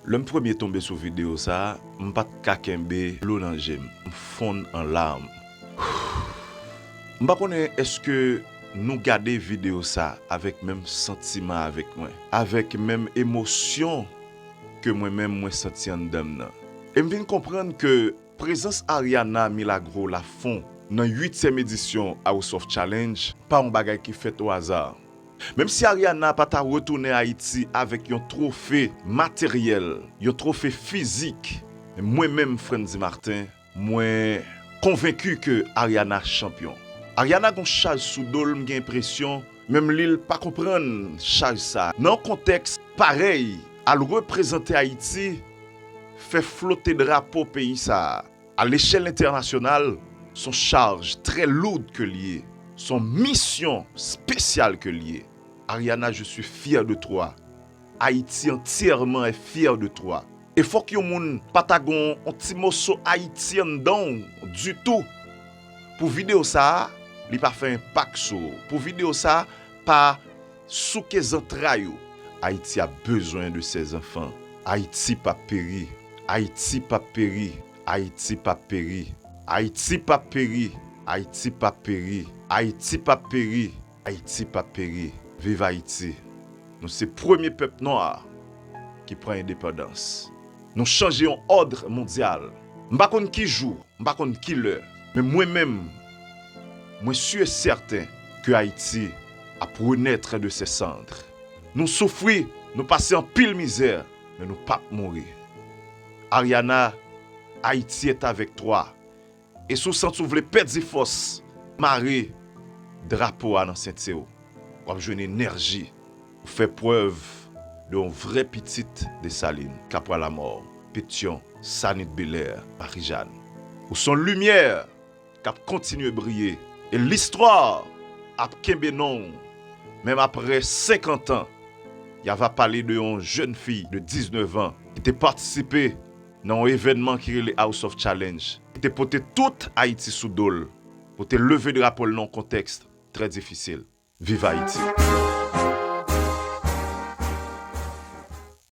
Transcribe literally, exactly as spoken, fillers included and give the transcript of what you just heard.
Lè m premye tonbe sou videyo sa a, m pa t ka kenbe dlo nan je m. M fonn an lam. M pa konnen èske nou gade videyo sa avèk menm santiman avèk mwen, avèk menm emosyon ke mwen menm mwen santi anndan m nan. E m vin konprann ke prezans Ariana Milagro Lafont nan uityèm edisyon House of Challenge pa yon bagay ki fèt o aza. Menm si Ariana pa ta retounen Ayiti avèk yon twofe materyèl, yon twofe fizik, men mwen menm, Frandzy Martin, mwen konvenki ke Ariana chanpyon. Ariana gon chaj sou do l, m gen enpresyon, menm li l pa konprann chaj sa. Nan yon kontèks parèy, al reprezante Ayiti, fè flote drapo peyi sa a. A lechèl entènasyonal, s on chaj trè loud ke l ye, s on misyon espesyal ke l ye. Ariana, je suis fier de toi. Haïti entièrement est fier de toi. E fòk yon moun pa ta gon on ti moso Ayiti anndan w ditou pou videyo sa a, li pa fè enpak sou ou. Pou videyo sa a pa souke zantray ou. Ayiti a bezwen de ses enfants. Ayiti p ap peri. Ayiti p ap peri. Ayiti p ap peri. Ayiti p ap peri. Ayiti p ap peri. Ayiti p ap peri. Ayiti p ap peri. Viv Ayiti. Nou se premye pèp nwa ki pran endepandans. Nou chanje yon òd mondyal. M pa konn ki jou, m pa konn ki lè, men mwen menm, mwen si e sèten ke Ayiti ap renaître de ses cendres. Nou soufri, nou pase anpil mizè, men nou p ap mouri. Ariana, Haïti est avec toi. E si w santi w vle pèdi fòs, mare drapo a nan senti w. W ap jwenn enèji. Ou fè prèv de yon vrè pitit Desalin, Kapwa Lamò, Petyon, Sanit Belè, Marijàn. Ou s on limyè k ap kontinye briye. E listwa ap kenbe non w. Menm apre senkant an, y a va pale de yon jèn fi de diznèf an ki te patisipe nan yon evènman ki rele House of Challenge, ki te pote tout Ayiti sou do l, pou te leve drapo l nan yon kontèks trè difisil. Viv Ayiti!